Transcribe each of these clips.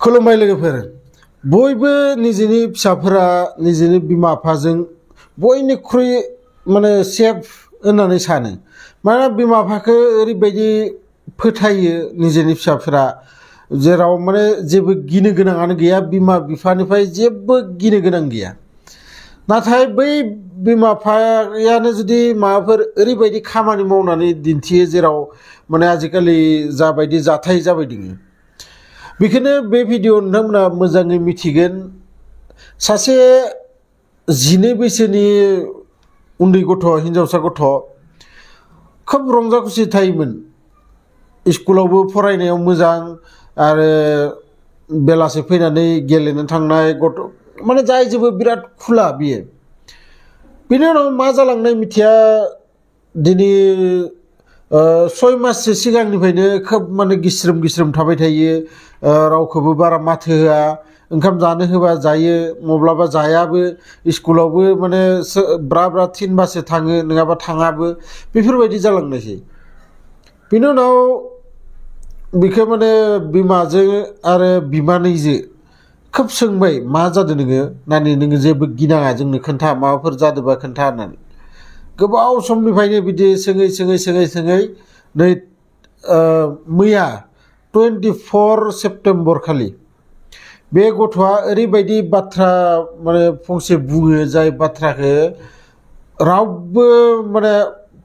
खुलुमबाय लोगोफोर बयबो निजेनि फिसाफोरा निजेनि बिमा बिफाजों बयनिख्रुइ माने सेफ होननानै सानो माने बिमा बिफाखौ ओरैबायदि फोथायो निजेनि फिसाफोरा जेराव माने जेबो गिनो गोनाङानो गैया बिमा बिफानिफ्राय जेबो गिनो गोनां गैया नाथाय बै बिमा बिफायानो जुदि माबाफोर ओरैबायदि खामानि मावनानै दिन्थियो जेराव माने आजिखालि जाबायदि जाथाय जाबाय दङ बेखौनो बे भिडिअ नोंथांमोना मोजाङै मिथिगोन सासे 12 बैसोनि उन्दै गथ' हिनजावसा गथ' खोब रंजा खुसि थायोमोन स्कुलावबो फरायनायाव मोजां आरो बेलासे फैनानै गेलेनो थांनाय गथ' माने जाय जेबो बिराद खुला बियो बिनि उनाव मा जालांनाय मिथिया दिनै 6 माससो सिगांनिफ्रायनो खोब माने गिस्रोम थाबाय थायो रावखौबो बारा माथो होआ ओंखाम जानो होबा जायो मब्लाबा जायाबो स्कुलावबो माने ब्रा थिनबासो थाङो नङाबा थाङाबो बेफोरबायदि जालांनायसै बिनि उनाव बिखौ माने बिमाजों आरो बिमानैजों खोब सोंबाय मा जादों नोङो नानि नोङो जेबो गिनाङा जोंनो खोन्था माबाफोर जादोंबा खोन्था होननानै गोबाव समनिफ्रायनो बिदि सोङै नै मैया 24 सेप्तेम्बर खालि बे गथ'आ ओरैबायदि बाथ्रा माने फंसे बुङो जाय बाथ्राखौ रावबो माने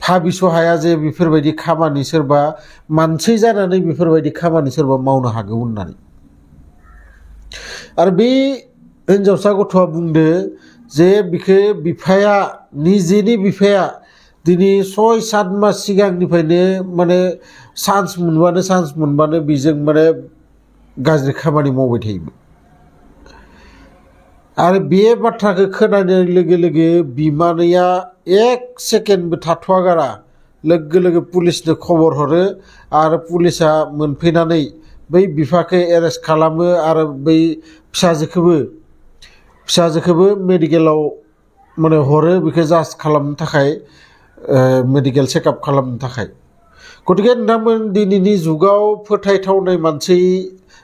भाबिस हाया जे बेफोरबायदि खामानि सोरबा मानसि जानानै बेफोरबायदि खामानि सोरबा मावनो हागौ होननानै आरो बे हिनजावसा गथ'आ बुंदो जे बिखौ बिफाया निजेनि बिफाया दिनै 6-7 मास सिगांनिफ्रायनो माने चान्स मोनबानो बेजों माने गाज्रि खामानि मावबाय थायोमोन आरो बे बाथ्राखौ खोनानाय लोगो लोगो बिमानैया 1 सेकेन्डबो थाथ'आगारा लोगो पुलिसनो खबर हरो आरो पुलिसा मोनफैनानै बै बिफाखौ एरेस्ट खालामो आरो बै फिसाजोखौबो मेडिकेलाव माने हरो बेखौ जास्ट खालामनो थाखाय मेडिकेल चेकआप खालामनो थाखाय गतिके नोंथांमोन दिनैनि जुगाव फोथायथावनाय मानसि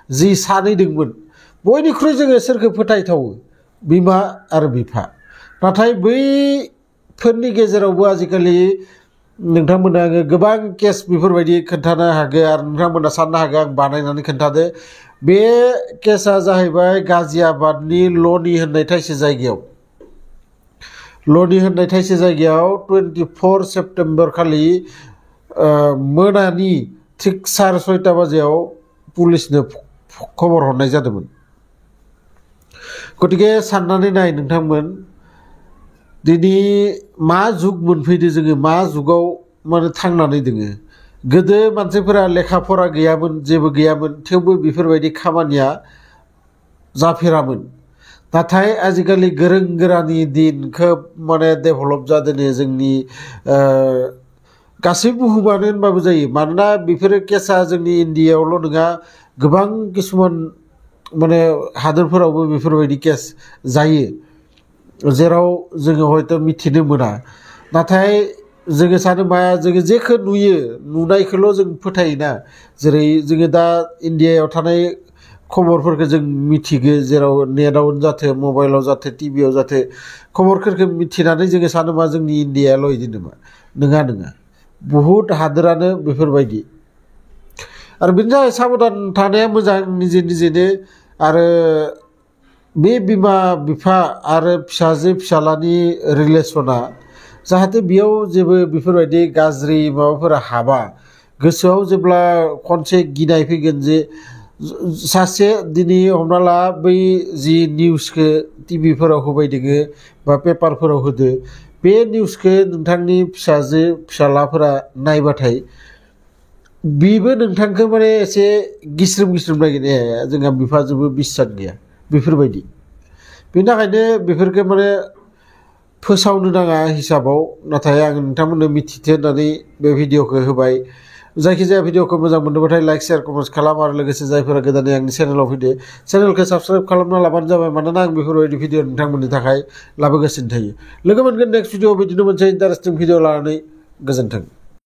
जि सानै दंमोन बयनिख्रुइ जोङो सोरखौ फोथायथावो बिमा आरो बिफा नाथाय बैफोरनि गेजेरावबो आजिखालि नोंथांमोना गोबां केस बेफोरबायदि खोन्थानो हागौ आरो नोंथांमोना साननो हागौ आं बानायनानै खोन्थादो बे केसा जाहैबाय गाजियाबादनि लनि होननाय थाइसे जायगायाव 24 सेप्तेम्बर खालि मोनानि थिक 6:30 बाजियाव पुलिसनो खबर हरनाय जादोंमोन गतिके साननानै नाय नोंथांमोन दिनै मा जुग मोनफैदो जोङो मा जुगाव माने थांनानै दोङो गोदो मानसिफोरा लेखा फरा गैयामोन जेबो गैयामोन थेवबो बेफोरबायदि खामानिया जाफेरामोन नाथाय आजिखालि गोरों गोरानि दिन खोब माने डेभेलप जादों जोंनि गासै बुहुमानो होनबाबो जायो मानोना बेफोरो केसा जोंनि इन्डियायावल' नङा गोबां किसुमान माने हादोरफोरावबो बेफोरबायदि केस जायो जेराव जोङो हयथ' मिथिनो मोना नाथाय जोङो सानो मा जोङो जेखौ नुनायखौल' जों फोथायोना जेरै जोङो दा इन्डियायाव थानाय खबरफोरखौ जों मिथिगो जेराव नेटआवनो जाथो मबाइलाव जाथो टिभियाव जाथो खबरफोरखौ मिथिनानै जोङो सानो मा जोंनि इन्डियायाल' बिदि नङा बहुद हादोरानो बेफोरबायदि आरो बेनि थाखाय साबधान थानाया मोजां निजेनो आरो बे बिमा बिफा आरो फिसाजो फिसालानि रिलेसना जाहाथे बेयाव जेबो बेफोरबायदि गाज्रि माबाफोरा हाबा गोसोआव जेब्ला खनसे गिनाय फैगोन जे सासे दिनै हमना ला बै जि निउसखौ टिभिफोराव होबाय दोङो बा पेपारफोराव होदो बे निउसखौ नोंथांनि फिसाजो फिसालाफोरा नायबाथाय बेबो नोंथांखौ माने एसे गिस्रोम नागिरो जोंहा बिफाजोंबो बिस्सास गैया बेफोरबायदि बेनि थाखायनो बेफोरखौ माने फोसावनो नाङा हिसाबाव नाथाय आं नोंथांमोननो मिथिथो होननानै बे भिडिअखौ होबाय जायखिजाया भिडिअखौ मोजां मोनदोंबाथाय लाइक शेयार कमेन्ट खालाम आरो लोगोसे जायफोरा गोदानै आंनि चेनेलाव फैदो चेनेलखौ साबस्क्राइब खालामना लाबानो जाबाय मानोना आं बेफोरबायदि भिडिअ नोंथांमोननि थाखाय लाबोगासिनो थायो लोगो मोनगोन नेक्स्ट भिडिअ बिदिनो मोनसे इन्टारेस्टिं भिडिअ लानानै गोजोन्थों।